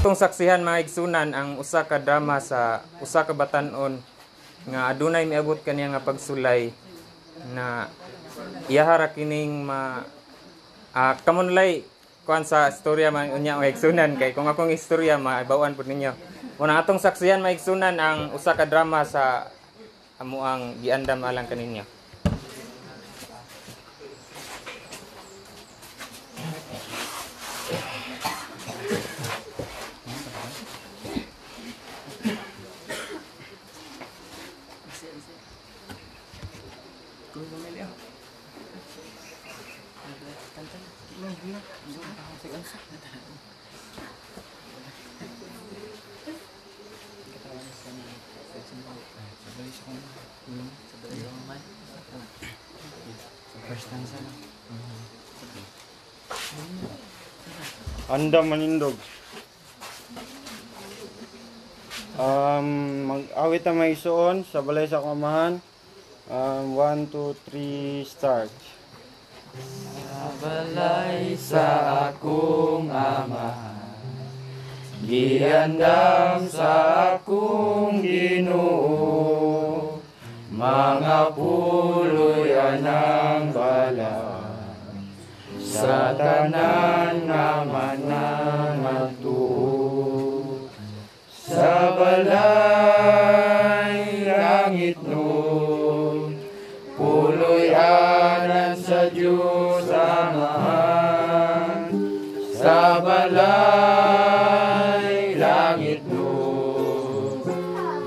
Atong saksihan, mga igsunan, ang usa ka drama sa usa ka batan-on nga adunay miabot kaniya nga pagsulay na iyahara kining ma kamunlay kuan sa istorya man unya, mga igsunan, kay kung akong istorya maibaw-an pud ninyo. Una, atong saksihan, mga igsunan, ang usa ka drama sa amuang giandam alang kaninyo. Anda manindog. Mag-awit ang may isuon sa balay sa kamahan. 1, 2, 3, start. Sa balay sa akong amahan, giandam sa akong Ginoo, mga puloy anang balay, sa tanan nga manangadto. Sa balay langit nun, puloy anan sa Diyos Amahan. Sa balay langit nun,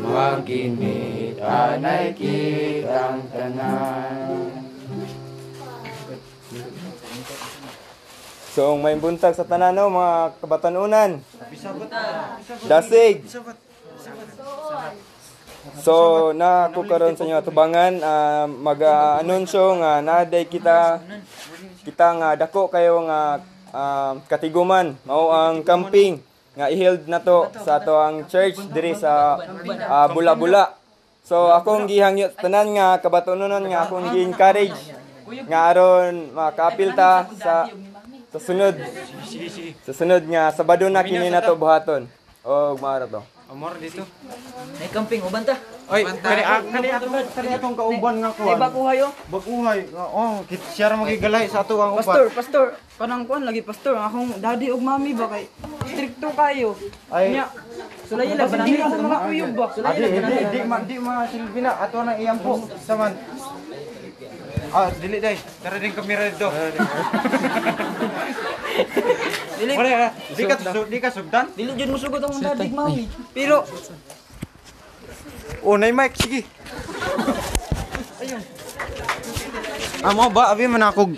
maginit anay kitang tanan. So, may buntag sa tanan, no, mga kabatanunan. Dasig. So, na ko karon sa inyo atubangan, mag-anunsyo nga naaday kita nga dako kayo nga katiguman mao ang camping nga i-held na to sa ato ang church diri sa Bula-Bula. So, akong gihangyo tanan nga kabatanunan nga akong gi-encourage nga aron makaapil ta sa sunod. Sa sunod nga Sabado na kini nato buhaton. Og maara to. Amor dito. Nay camping uban ta. Oy, kani akong kauban nga kuan. Ay baguhay oh. Baguhay. Oh, siya ra magigalay sa ato ang upat. Pastor, pastor, kanang kuan lagi pastor, ang akong daddy ug mami ba kay strikto kayo. Ay, nya sulay lang ba nami sa mga kuyog ba? Sulay lang di di ma silbi na ato na iyampo saman. Ah, dili day. Tara din kamera dito. Dili. Wala, di ka sugdan? Dili jud mo sugod ang daddy ug mami. Pero oh, nay mic, sige. Ayun. Amo ba abi man ako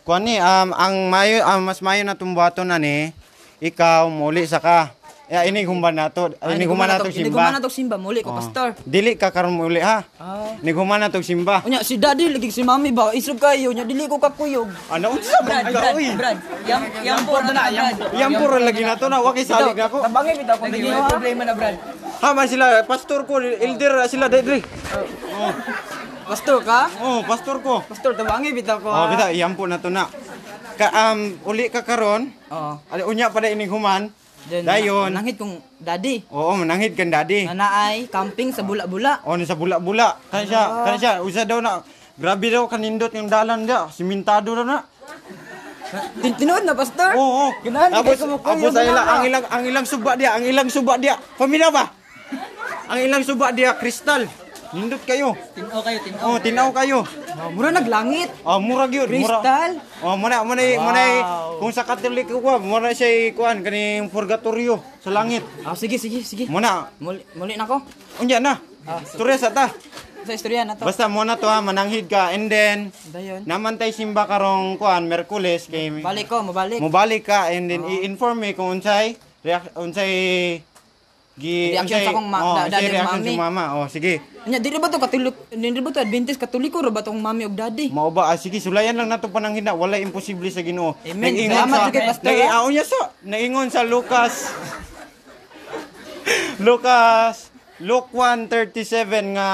kuan ni ang mayo mas mayo na tumbuhaton na ni ikaw muli sa ka. Ya ini humban nato, ini human nato simba. Ini human nato simba muli ko, pastor. Dili ka karon muli ha. Ni human nato simba. Unya si daddy lagi si mami ba isog kayo nya dili ko kakuyog. Ano unsa man ka oy? Brad, yampor na Brad. Yampor lagi nato na wa kay salig nako. Tabangi bitaw ko lagi problema na Brad. Ha man sila pastor ko, elder sila dili. Oh. Pastor ka? Oh, pastor ko. Pastor tabangi bitaw ko. Oh, bitaw yampor nato na. Ka uli ka karon. Oo. Unya pa ining human. Dayon. Mananghid kong daddy. Oo, mananghid kang daddy. Na naay camping sa Bula-Bula. Oo, sa Bula-Bula. Kan siya, usa daw na. Grabe daw kanindot yung dalan dia, simentado daw na. Tinuod na, pastor? Oo. Ganahan tapos, tapos ang ilang suba dia, ang ilang suba dia. Pamilya ba? Ang ilang suba dia kristal. Nindot kayo. Tinaw kayo, tinaw. Oh, tinaw kayo. Oh, mura naglangit. Oh, mura gyud, mura. Kristal. Oh, muna wow. Kung sa Katoliko ko, mura siya kuan kaning purgatorio sa langit. Ah, sige, sige, sige. Muna. Muli na ko. Unya na. Istorya sa ta. Sa istorya na to. Basta mo na to ha, mananghid ka and then dayon. Namantay simba karong kuan Merkules kay balik ko, mobalik. Mobalik ka and then i-inform me kung unsay unsay reaction sa akong daddy ug mami. Mama. Oh, sige. Nya dili ba to Katolik, dili ba to Adventist Katoliko ra ba tong mami ug daddy? Mao ba? Sige, sulayan lang nato pananghid na walay imposible sa Ginoo. Amen. Salamat kay pastor. Niya sa naingon sa Lucas. Lucas Luke 1:37 nga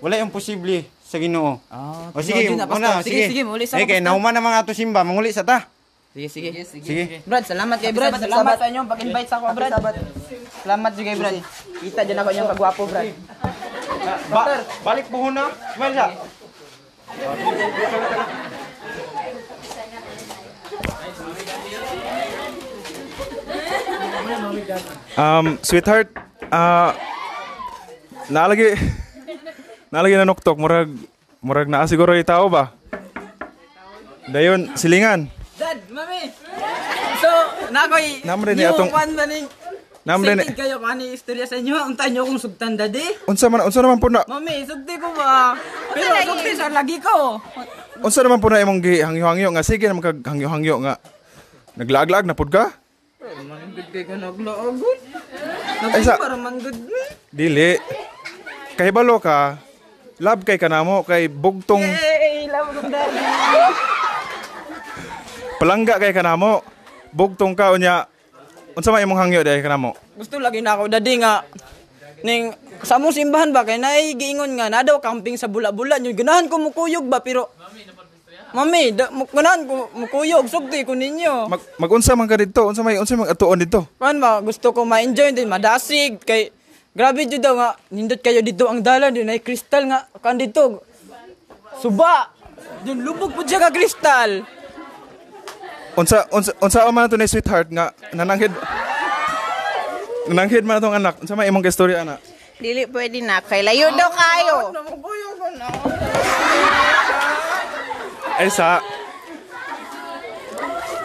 walay imposible sa Ginoo. Ah, o sige, na, una, sige, sige, muli sa. Okay, nahuman na mga ato simba, manguli sa ta. Sige, sige. Sige. Brad, salamat kay Brad. Salamat sa inyong pag-invite sa ako, Brad. Salamat jud kay Brad. Kita dyan ako inyong kagwapo, Brad. Balik buhon na. Smile siya. Sweetheart, naalagi na nuktok, murag naa siguro yung tao ba? Dayon, silingan. Dad, mami. So, nakoy Namre ni kayo kung ano yung istorya sa inyo. Unta nyo akong sugtan, daddy. Unsa naman po na? Mami, sugti ko ba? Pero sugti sa lagi ko. Unsa naman po na imong gihangyo-hangyo nga sige naman kag hangyo-hangyo nga naglaag-laag na pud ka? Manggod kay ka naglaagon. Ay, sa para manggod mi. Dili. Kahibalo ka. Love kay kanamo kay bugtong. Hey, love kong daddy. Palangga kay kanamo. Bugtong ka unya. Unsa man imong hangyo dai kanamo? Gusto lagi na ako daddy nga ning sa among simbahan ba kay naay giingon nga na daw camping sa bula-bula nyo. Ganahan ko mukuyog ba pero Mami, ganahan ko mukuyog sugti ko ninyo. Magunsa man ka didto? Unsa may atuon didto? Kuan ba gusto ko ma-enjoy din madasig kay grabe jud daw nga nindot kayo dito ang dalan din ay kristal nga kan dito. Suba. Dun lubog pud siya ka kristal. Unsa man ato ni sweetheart nga nananghid man atong anak. Unsa may imong istorya anak? Dili pwede na kay layo daw kayo. Ay sa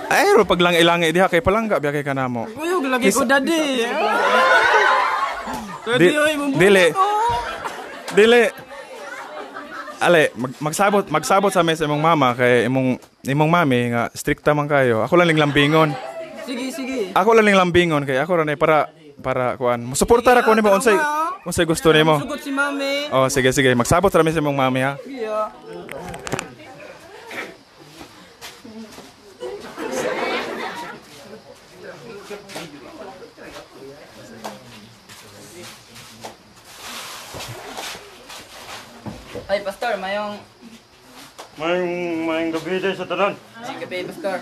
ay ro paglang ilangi diha kay palangga biya kay kanamo. Kuyog lagi ko daddy. Dili. Dili. Ale, magsabot sa mes imong mama kay imong mami nga strikta man kayo. Ako lang ning lambingon. Sige. Ako lang ning lambingon kay ako ra ni para kuan. Mosuporta ra ko nimo unsay gusto nimo. Sugot si mami. Oh, sige. Magsabot ra mi sa imong mami ha. Yeah. Ay, Pastor, mayong gabi tayo sa tanan. Mayong gabi, Pastor.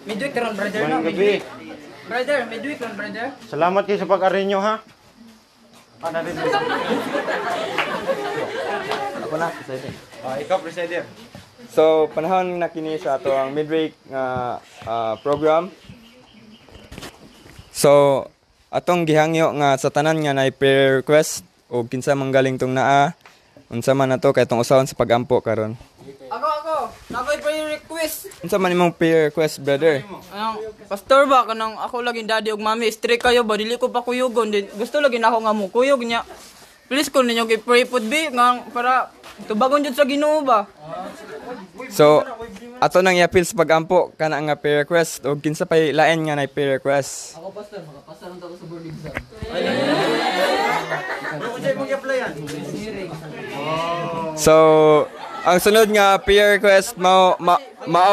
Midweek karon, brother, no? Mayong gabi. Brother, midweek karon, brother. Salamat kayo sa pag-arinyo, ha? Ako na, presider. Ikaw, presider. So, panahon na kini sa ato ang midweek nga program. So, atong gihangyo nga sa tanan nga nay prayer request o kinsa man galing tong naa, unsa man nato kay tong usahon sa pagampo karon. Ako. Nakoy prayer request. Unsa man imong prayer request, brother? Anong pastor ba kanang ako lagi daddy ug mami strict kayo ba dili ko pa kuyugon din. Gusto lagi nako nga mo kuyog niya. Please ko ninyo gi-pray pud bi nga para tubagon jud sa Ginoo ba. So, ato nang i-appeal sa pagampo kana nga prayer request og kinsa pay lain nga nay prayer request. Ako pastor, makapasa lang ako sa board exam. So, ang sunod nga prayer request mao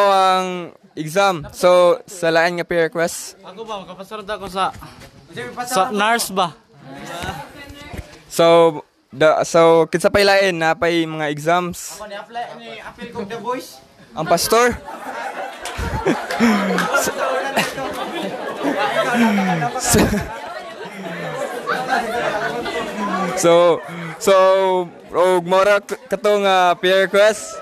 ang exam. So, sa lain nga prayer request. Ako ba makapasa ako sa nurse ba? So, kinsa pay lain na pay mga exams? Ako ni apply ni appeal kog The Voice. Ang pastor. So, og mora katong prayer request.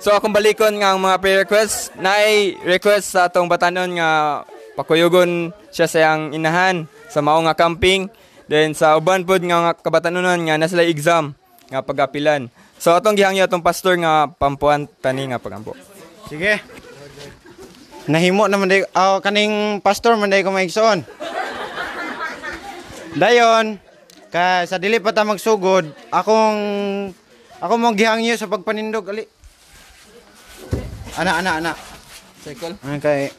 So akong balikon nga ang mga prayer request, naay request sa atong batanon nga pakuyugon siya sa iyang inahan sa mao nga camping. Then sa uban pod nga kabatanon nga na sila exam nga pagapilan. So atong gihangyo atong pastor nga pampuan tani nga pagampo. Sige. Nahimo naman day kaning pastor man day ko maigsoon. Dayon kay sa dili pa ta magsugod, ako mong gihangyo sa pagpanindog ali. Ana. Cycle. Kay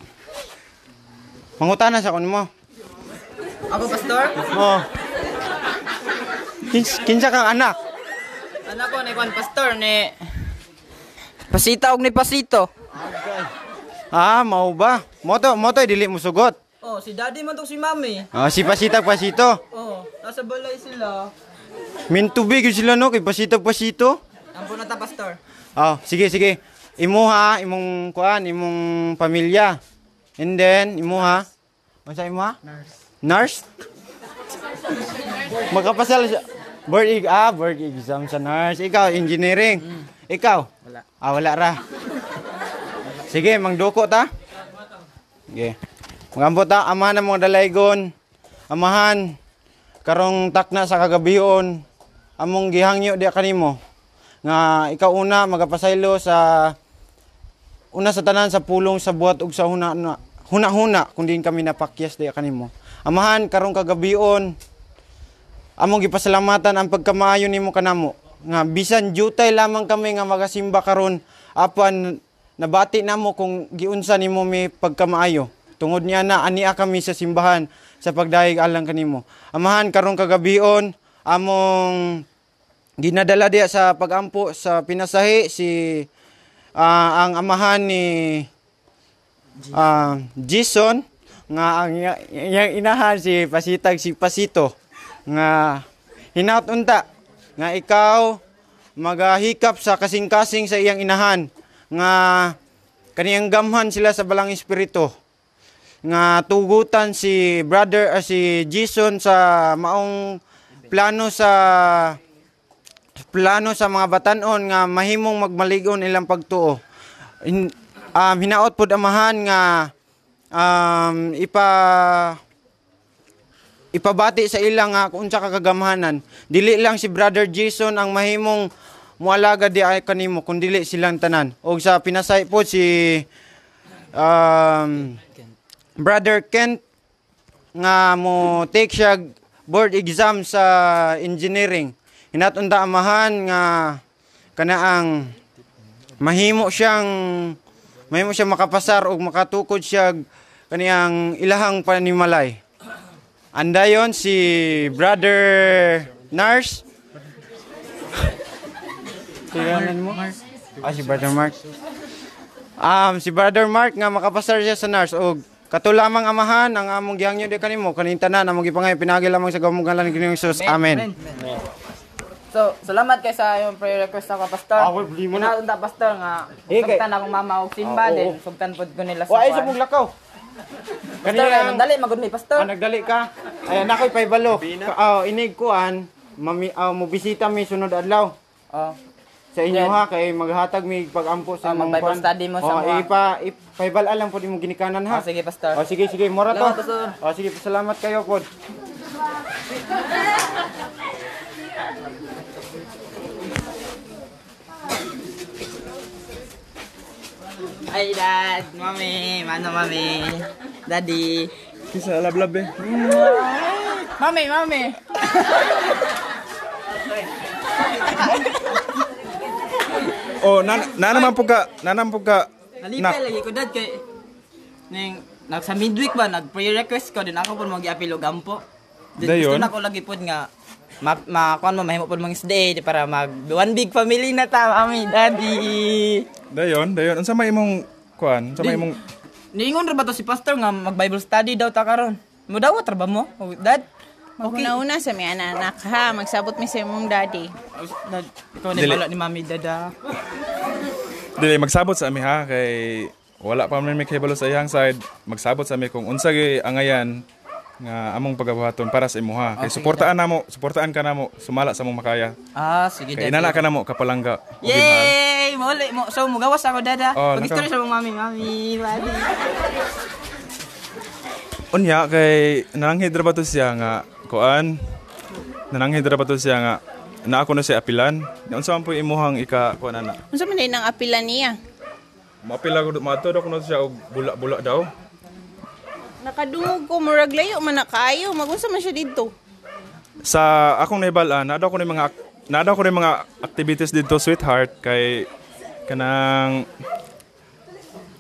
mangutana sa kon mo. Ako pastor? Oh. Kinsa kang anak? Anak ko ni kuan pastor ni Pasita og ni Pasito. Ah, mao ba? Moto dili mo sugot. Oh, si daddy man tong si mami. Ah, si Pasita Pasito. Oh, nasa balay sila. Min tubig sila no kay Pasita Pasito. Ampo na ta pastor. Ah, sige. Imuha, imong kuan, imong pamilya. And then imuha. Unsa imuha? Nurse. Nurse? Makapasal siya. Board exam sa nurse. Ikaw, engineering. Ikaw? Wala. Ah, wala ra. Sige, mangduko ta. Sige. Magampo ta, amahan ang mga dalaygon. Amahan, karong takna sa kagabihon, among gihangyo diya kanimo. Nga ikaw una magapasaylo sa una sa tanan sa pulong sa buhat ug sa huna-huna kung diin kami napakyas diya kanimo. Amahan, karong kagabion, among gipasalamatan ang pagkamaayo nimo kanamo. Nga bisan jutay lamang kami nga magasimba karon, apan nabati namo kung giunsa nimo mi pagkamaayo. Tungod niya na ania kami sa simbahan sa pagdayeg alang kanimo. Amahan, karong kagabion, among ginadala diya sa pagampo sa pinasahi si ang amahan ni Jason nga ang iyang inahan si Pasitag si Pasito nga hinaut unta nga ikaw magahikap sa kasing-kasing sa iyang inahan nga kaniyang gamhan sila sa balang espiritu nga tugutan si brother si Jason sa maong plano sa mga batan-on nga mahimong magmaligon ilang pagtuo. Hinaot pod amahan nga ipabati sa ilang nga kung unsa ka kagamhanan. Dili lang si Brother Jason ang mahimong mualaga di ay kanimo kun dili silang tanan. Og sa pinasay pod si Brother Kent nga mo take siya board exam sa engineering. Hinaot unta amahan nga kanaang mahimo siyang makapasar og makatukod siya kaniyang ilahang panimalay. Andayon si Brother Nurse. Tingnan mo? Si Brother Mark. Si Brother Mark nga makapasar siya sa nurse og kato lamang amahan ang among gihangyo di kanimo kaning tanan among gipangayo pinagi lamang sa gahom ngalan ni Ginoong Hesus. Amen. So, salamat kay sa iyong prayer request ako, Pastor. Wala mo na. Unta, Pastor, nga sugtan akong mama og simba din, sugtan pod ko nila sa. Wa ay sa mong lakaw. Pastor, kay nagdali magud mi, Pastor. Nagdali ka. Ay anak ko'y paibalo. Inig kuan, mami mo bisita mi sunod adlaw. Sa inyo ha kay maghatag mi pagampo sa imong mag-Bible study mo sa mga. Ipa-paibal lang pod imong ginikanan ha. Sige, Pastor. Sige, sige, mora to. Sige, pasalamat kayo pod. Ay, Dad, Mami, mano, Mami, Daddy. Kisa lablab eh. Mami, Mami. Oh, na naman po ka. Nalipay lagi ko, Dad, kay ning nag sa midweek ba nag prayer request ko din ako pud magiapil og ampo. Gusto na ko lagi pud nga makuan mo mahimo pud mga SDA para mag one big family na ta, Mami, Daddy. Dayon. Unsa may imong kuan? Unsa may imong niingon ra ba to si pastor nga mag Bible study daw ta karon? Mudawat ra ba mo? Dad? Okay. Una-una sa mi anak ha, magsabot mi sa imong daddy. Dad, ikaw ni bala ni Mami, Dada. Dili magsabot sa ami ha kay wala pa man mi kahibalo sa iyang side. Magsabot sa ami kung unsa gyud angayan nga among pagabuhaton para sa imuha. Kay suportaan namo, suportaan ka namo sumala sa among makaya. Sige, Dad. Kay inana ka namo kapalangga. Yay! Muli mo. So mugawas ako, Dada. Pag-istorya sa mong mami, mami, mami. Unya kay nananghid ra ba to siya nga kuan? Nananghid ra ba to siya nga na ako na siya apilan? Unsa man po imuhang ika kuan ana? Unsa man nang apilan niya? Maapil ako maadto daw kuno siya og bula-bula daw. Nakadungog ko murag layo man na kaayo, magunsa man siya didto. Sa akong nahibal-an, naa daw ko ni mga activities didto, sweetheart, kay kanang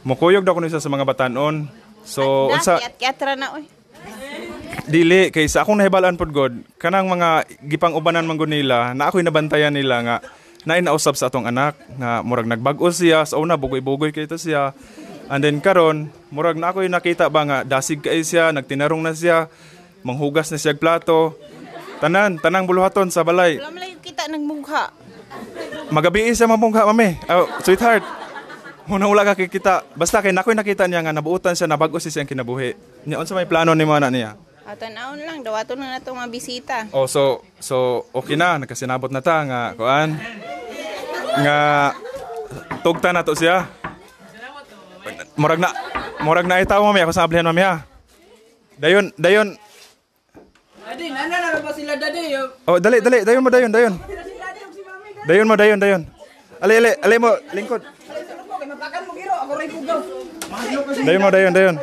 mukuyog daw kuno siya sa mga batan-on. So unsa kiat-kiatra na oy. Dili kay sa akong nahibalaan pod god, kanang mga gipang-ubanan man gud nila, na ako'y nabantayan nila nga nainausab sa atong anak nga murag nagbag-o siya sa una bugoy-bugoy kay to siya. And then karon murag na ako'y nakita ba nga dasig kay siya, nagtinarong na siya, manghugas na siya og plato. Tanang buluhaton sa balay. Wala man kita nagmugha. Magabi siya mamugha, mami. Oh, sweetheart. Muna wala ka kikita. Basta kay nakoy nakita niya nga nabuotan siya, nabag-o siya siyang kinabuhi. Nya unsa may plano nimo ana niya? Tan-awon lang, dawaton na nato mga bisita. Oh, so okay na, nakasinabot na ta nga kuan. Nga tugta na to siya. Murag na itaw mami ako sa ablihan mami ha. Dayon, dayon. Daddy, nana na ba sila, daddy? Oh, dali, dali, dayon mo, dayon, dayon. Dayon mo, dayon, dayon. Ali, ali, ali mo, lingkod. Mapakan mo giro, ako ray pugaw. Dayon mo, dayon, dayon.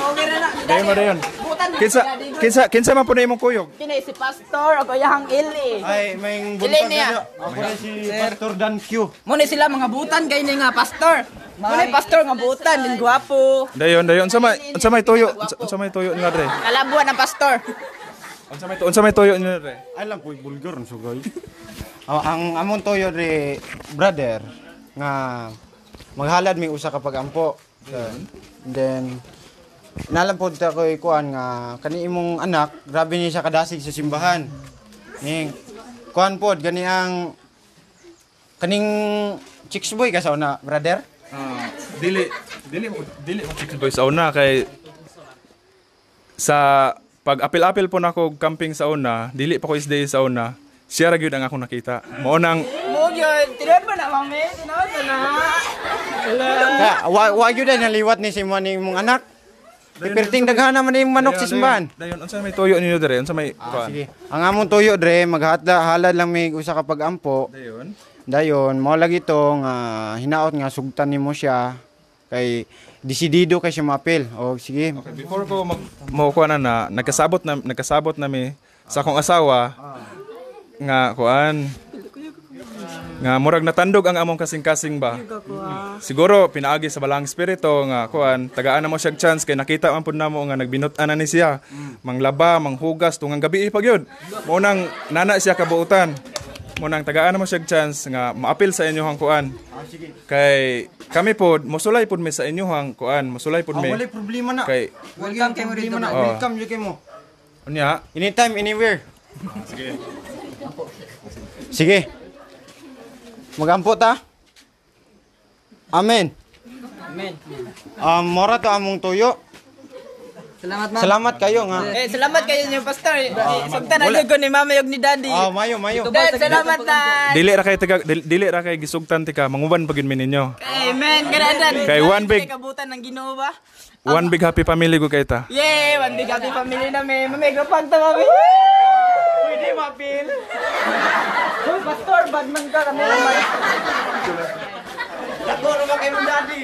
Okay na na. Dayon mo, dayon. Butan na Kinsa, daddy. kinsa, kinsa man po na imong kuyog? Kini si pastor ako yahang ili. Ay, may Dili buntag niya. na. Ako na si Pastor Dan Q. Muna sila mga butan kay ni nga pastor. Muna pastor nga butan, din gwapo. Dayon, dayon. Unsa may tuyo? Unsa may tuyo nila dre? Kalabuan ang pastor. Unsa may tuyo nila dre? Ay lang ko'y bulgar ang sugay. Oh, ang among toyo dre, brother, nga maghalad mi usa ka pag-ampo. Then nalam po ta ko'y kuan nga kani imong anak, grabe niya siya kadasig sa simbahan. Ning kuan pod gani ang kaning chicks boy ka sa una, brother? Dili dili mo dili mo chicks boy sa una kay sa pag apil-apil po nako camping sa una, dili pa ko isday sa una. Siya ra gyud ang akong nakita. Mao nang Mo gyud, tinuod ba na mami? Tinuod ba na? Kaya wa gyud ay naliwat ni si mo ni imong anak. Perting daghan naman imong manok sa simbahan. Dayon, unsa may tuyo ninyo dre? Unsa may kuan? Sige. Ang among tuyo dre, maghatla halad lang may usa ka pag-ampo. Dayon. Dayon, mao lagi to nga hinaot nga sugtan nimo siya kay desidido kay siya maapil. O sige. Okay, before ko mag mo na na nagkasabot na mi sa akong asawa nga kuan nga murag natandog ang among kasing-kasing ba. Siguro pinaagi sa balang espiritu nga kuan tagaan na mo siya chance kay nakita man pud namo nga nagbinut-an na ni siya. Manglaba, manghugas tungang gabi pa gyud. Mo nang nana siya kabuutan. Mo nang tagaan na mo siya chance nga maapil sa inyohang kuan. Kay kami pod mosulay pod mi sa inyohang kuan, mosulay pod mi. Walay problema na. Kay welcome kay mo dito na. Oh. Welcome jud kay mo. Unya, Anytime, anywhere. Sige. Sige. Magampo ta. Amen. Amen. Mora to among tuyo. Salamat ma'am. Salamat kayo nga. Eh, salamat kayo niyo pastor. Eh, sugtan na gyud ko ni mama ug ni daddy. Ah, mayo, mayo. Dad, salamat dad. Dili ra kay taga dili ra kay gisugtan tika manguban pa gyud mi ninyo. Amen. Kana dad. Kay one big- Kay kabutan ng Ginoo ba? One big happy family ko kay ta. Yay! One big happy family na mi. Mami, grupag ta mami. Pwede mapil. Hoy, pastor, bad man ka kami naman. Dako naman kay mong daddy.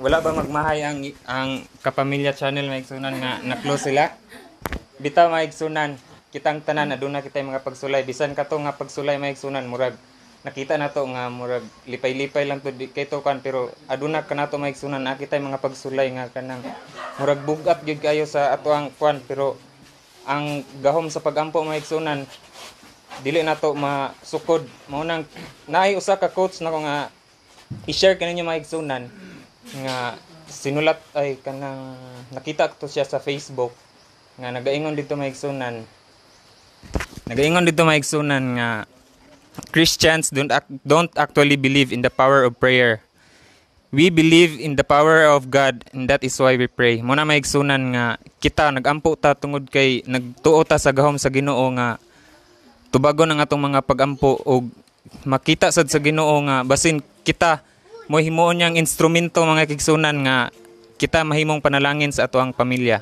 Wala ba magmahay ang Kapamilya Channel, mga igsunan, nga na-close sila? Bitaw, mga igsunan, kitang tanan aduna kitay mga pagsulay bisan kato nga pagsulay, mga igsunan, murag nakita nato nga murag lipay-lipay lang to kay to kan, pero aduna kanato, mga igsunan, na kitay mga pagsulay nga kanang murag bugat gyud kayo sa ato ang kwan, pero ang gahom sa pagampo, mga igsunan, dili nato masukod. Mao nang naay usa ka quotes nako nga i-share kaninyo, mga igsunan, nga sinulat ay kanang nakita ko to siya sa Facebook nga nagaingon dito, mga igsunan, nagaingon dito, mga igsunan, nga Christians don't actually believe in the power of prayer. We believe in the power of God and that is why we pray. Mao na, mga igsunan, nga kita nagampo ta tungod kay nagtuo ta sa gahom sa Ginoo nga tubagon ang atong mga pagampo og makita sad sa Ginoo nga basin kita mo himuon niyang instrumento, mga kigsunan, nga kita mahimong panalangin sa atoang pamilya.